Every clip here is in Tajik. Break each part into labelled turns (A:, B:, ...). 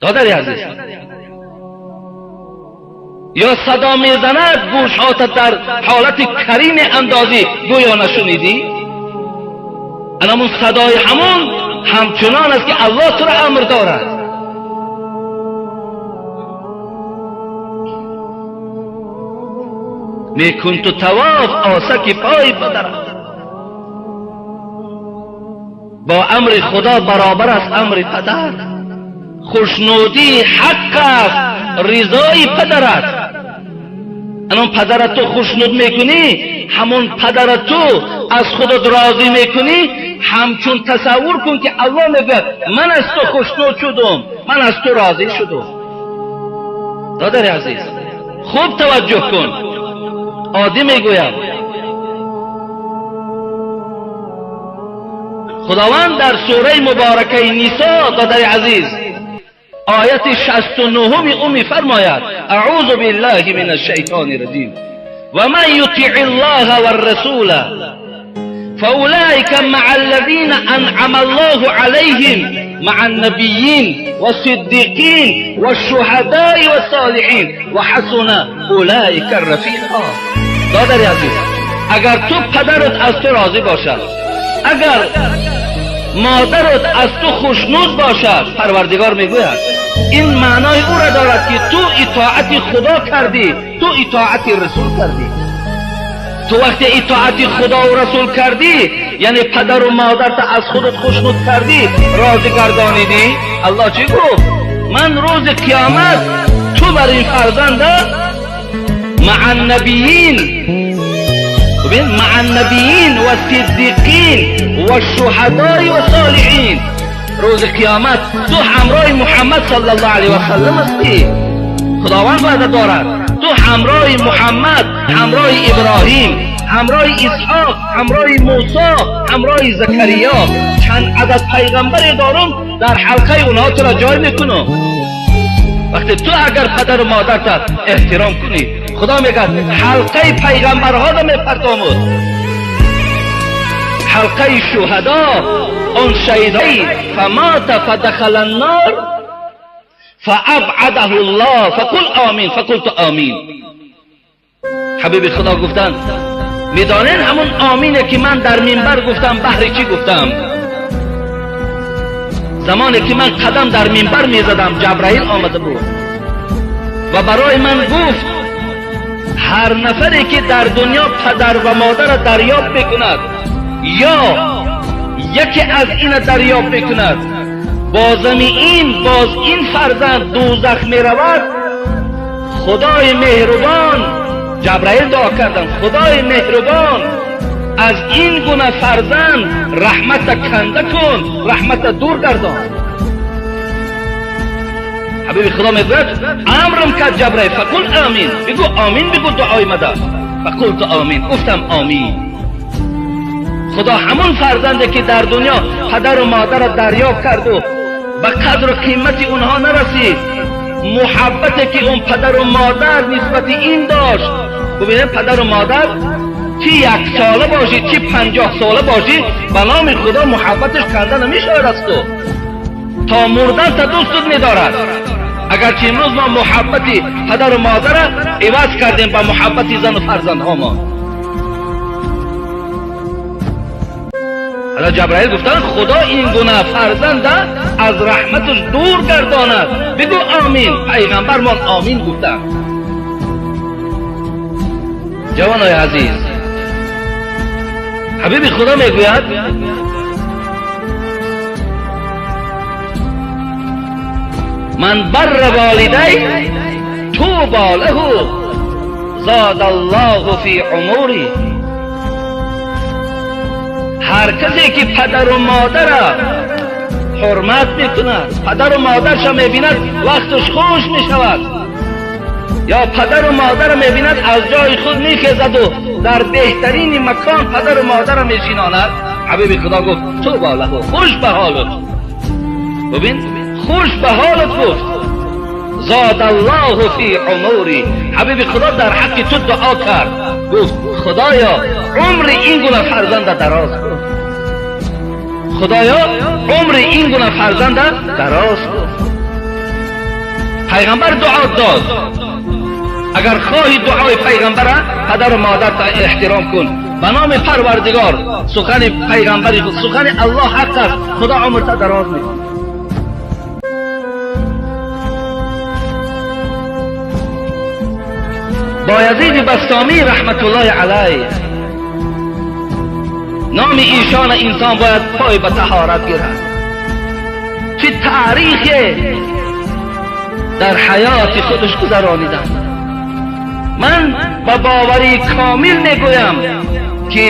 A: Додари азиз, ё садо мезанад, гӯшҳота дар ҳолати карӣ меандозӣ, гӯё нашунидӣ. Анамун садои ҳамун ҳамчунон аст, ки Аллоҳ туро амр дорад. Мекун ту тавоф осаки пои падарат. Бо амри Худо баробар аст амри падар. Хушнудии ҳақ аст ризои падарат. Анон падарат ту хушнуд мекунӣ, ҳамон падарат ту аз худат розӣ мекунӣ, ҳамчун тасаввур кун, ки Аллоҳ мегӯяд: ман аз ту хушнуд шудум, ман аз ту розӣ шудум. Додари азиз, хуб таваҷҷӯҳ кун, оддӣ мегӯям. Худованд дар сураи муборакаи Нисо, додари азиз, ояти 69-уми ӯ мефармояд: аъузу биллаҳи мин ашшайтони раҷим, ва ман ютиъ аллаҳа варрасула فأولئك مع الذين أنعم الله عليهم مع النبيين والصديقين والشهداء والصالحين وحسن أولئك رفيقا. دادر عزیز، اگر تو پدرت از تو راضی باشد، اگر مادرت از تو خوشنود باشد، پروردگار میگوید این معنای او را دارد که تو اطاعت خدا کردی، تو اطاعت رسول کردی. تو وقتی اطاعت خدا و رسول کردی، یعنی پدر و مادرت از خودت خوشنود کردی، راضی گردانیدی، الله چی گفت؟ من روز قیامت تو بر این فرزند مع النبیین، ببین، مع النبیین و صدیقین و شهدای و صالحین. روز قیامت تو همراه محمد صلی الله علیه و سلم هستی. خداوند وعده دارد تو همراه محمد، همراه ابراهیم، همراه اسحاق، همراه موسی، همراه زکریا، چند عدد پیغمبر دارم، در حلقه اونها تو را جای میکنم. وقتی تو اگر پدر و مادرت احترام کنی، خدا میگه حلقه پیغمبرها را میپرتامد، حلقه شهدا، آن شهیدایی فمات فدخل النار فابعده الله فقل آمین فقلت آمین. حبیب خدا گفتند میدانین همون آمینه که من در منبر گفتم بهر چی گفتم؟ زمانی که من قدم در منبر میزدم، جبرائیل آمده بود و برای من گفت هر نفری که در دنیا پدر و مادر دریافت میکند یا یکی از این دریافت میکند، بازمی این باز این فرزند دوزخ میرود. خدای مهربان، جبرائیل دعا کردن، خدای مهربان از این گونه فرزند رحمت کنده کن، رحمت دور گردان. حبیب خدا میگوید امرم کرد جبرائیل فقل آمین، بگو آمین، بگو دعای مده. فقلت آمین، گفتم آمین. خدا همون فرزنده که در دنیا پدر و مادر را دریافت کرد و به قدر و قیمت اونها نرسید، محبت که اون پدر و مادر نسبت این داشت. ببینید پدر و مادر چی 1 ساله باشی چی 50 ساله باشی، به نام خدا محبتش کنده نمیشود از تو، تا مردن تا دوستت میدارد. اگرچه امروز ما محبت پدر و مادر را عوض کردیم به محبت زن و فرزندها ما. حالا جبرائیل گفتن خدا این گونه فرزند از رحمتش دور گرداند، بگو آمین. پیغمبرمان آمین گفتن. جوانای عزیز، حبیب خدا میگوید من بر والدی توبا له زاد الله فی عمری. هر کسی که پدر و مادر حرمت میکند، پدر و مادرش میبیند وقتش خوش میشود، یا پدر و مادر میبیند از جای خود میخیزد و در بهترین مکان پدر و مادر میشیناند. حبیب خدا گفت توبا له، خوش به حالت. ببین، خوش به حالت گفت زاد الله فی عمری. حبیب خدا در حق تو دعا کرد، گفت خدایا عمر این گونه فرزند دراز کن، خدایا عمر این گونه فرزند دراز کن. Пайғамбар дуо дод. Агар хоҳӣ дуои пайғамбара, падару модарта эҳтиром кун. Ба номи Парвардигор, сухани пайғамбари худ, сухани Аллоҳ ҳақ аст, Худо умрта дароз мекунад. Боязиди Бастомӣ раҳматуллоҳи алайҳ, номи эшона инсон бояд пой ба таҳорат гирад. Чӣ таърихе дар ҳаёти худаш гузарониданд. Ман ба боварии комил мегӯям, ки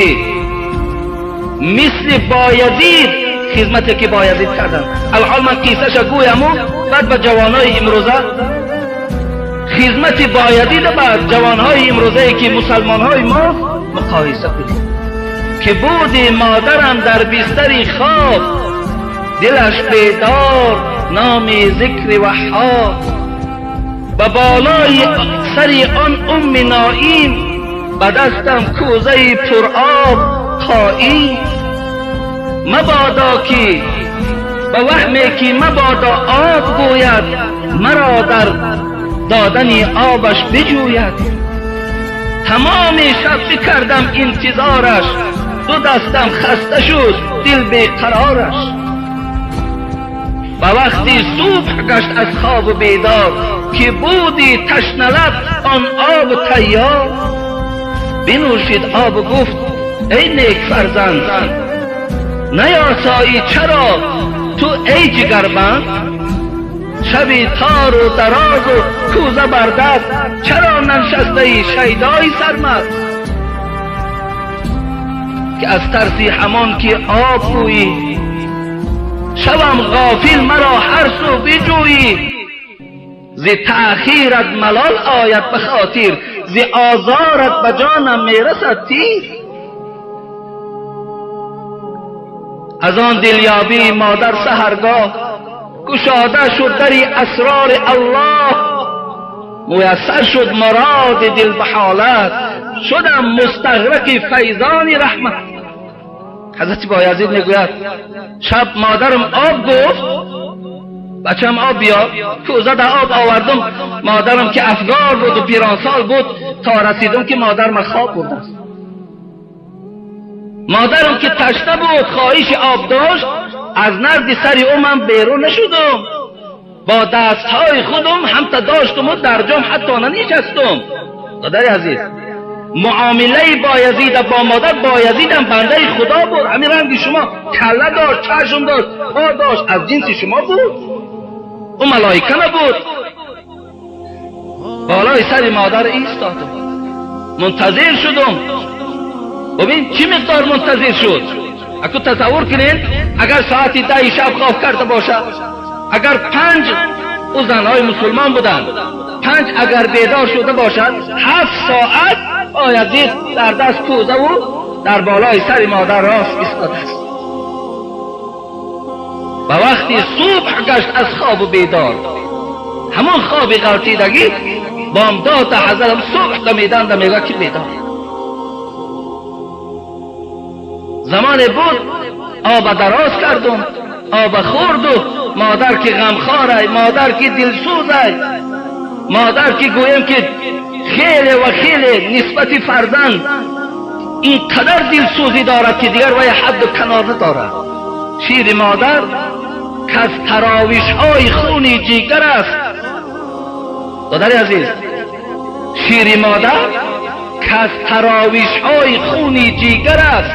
A: мисли Боязид хизмате ки Боязид карданд. Алҳол ман қиссаша гӯяму баъд ба ҷавонои имрӯза хизмати Боязида ба ҷавонҳои имрӯзае ки мусалмонҳои мо муқоиса кунем. Ки буди модарам дар бистари хоб, дилаш бедор номи зикри Ваҳҳоб. Ба болои сари он умми ноим, ба дастам кӯзаи пуроб қоим. Мабодо ки ба ваҳме ки мабодо об гӯяд, маро дар додани обаш биҷӯяд. Тамоми шаб бикардам интизораш, ду дастам хаста шуд, дил беқарораш. Ба вақти субҳ гашт аз хобу бедор, ки буди ташналаб он об тайёр. Бинӯшид обу гуфт: эй нек фарзанд, наёсоӣ чаро ту эй ҷигарбанд? Шаби тору дарозу кӯза бар даст, чаро наншастаӣ шайдои сармаст? Ки аз тарси ҳамон ки об гӯӣ, шавам ғофил маро ҳар сӯ биҷӯӣ. Зи таъхират малол ояд ба хотир, зи озорат ба ҷонам мерасад тир. Аз он дилёбии модар саҳаргоҳ кушода шуд дари асрори Аллоҳ. Муяссар шуд муроди дил ба ҳолат, шудам мустағрақи файзони раҳмат. Ҳазрати Боязид мегӯяд: шаб модарам об гуфт, бачам об биёр, кӯза дар об овардум. Модарам ки афгор буду пиронсол буд, то расидум ки модарам хоб бурдааст. Модарам ки ташна буд, хоҳиши об дошт, аз назди сари ӯ ман берун нашудум. Бо дастҳои худум ҳамта доштуму дар ҷом ҳатто нанишастум. Додари азиз, муомилаи Боязида бо модар, Боязидам бандаи Худо буд, ҳамин ранги шумо калла дошт, чашм дошт, по дошт, аз ҷинси шумо буд, ӯ малоика набуд. Болои сари модар истодум, мунтазир шудум. Бибин чӣ миқдор мунтазир шуд. Аку тасаввур кунед, агар соати 10 шаб хоб карда бошад, агар 5, ӯ занҳои мусулмон буданд, 5 агар бедор шуда бошад, 7 соат Боязид дар даст кӯзаву дар болои сари модар рост истодааст. Ба вақти субҳ гашт аз хобу бедор, ҳамон хоби ғалтидагӣ бомдода ҳазрат субҳ дамиданда мегӯяд ки бедор. Замоне буд оба дароз кардум, оба хӯрду, модар ки ғамхорай, модар ки дилсӯзай, модар ки гӯем ки хеле ва хеле нисбати фарзанд ин қадар дилсӯзӣ дорад, ки дигар вай ҳадду канор надорад. Шири модар каз таровишҳои хуни ҷигар аст. Додари азиз, шири модар каз таровишҳои хуни ҷигар аст.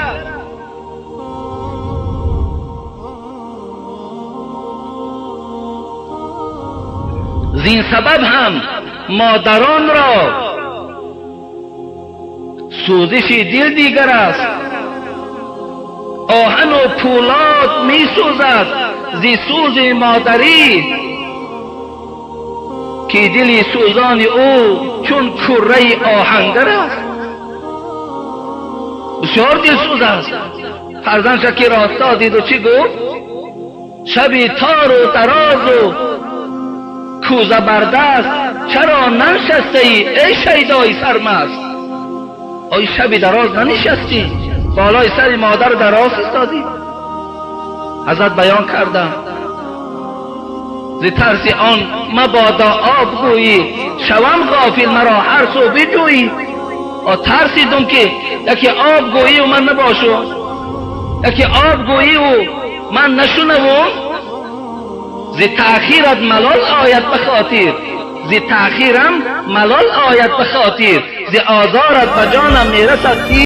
A: Зин сабаб ҳам модаронро сӯзиши дил дигар аст. Оҳану пӯлод месӯзад зи сӯзи модарӣ, ки дили сӯзони ӯ чун курраи оҳангар аст. Бисёр дилсӯз аст. Фарзандша ки роста диду чӣ гуфт? Шаби тору дарозу кӯза бар даст, чаро наншастаӣ эй шайдои сармаст? Ой шаби дароз нанишастӣ, болои сари модар дароз истодӣ. Ҳазрат баён кардам, Зи тарси он мабодо об гӯӣ, шавам ғофил, маро ҳар су биҷӯӣ. Тарсидум, ки яке об гӯӣ, ман набошум, яке об гӯӣ, ман нашунавум. Зи таъхират малол ояд ба хотир, зи таъхирам малол ояд ба хотир, зи озорат ба ҷонам мерасад тир.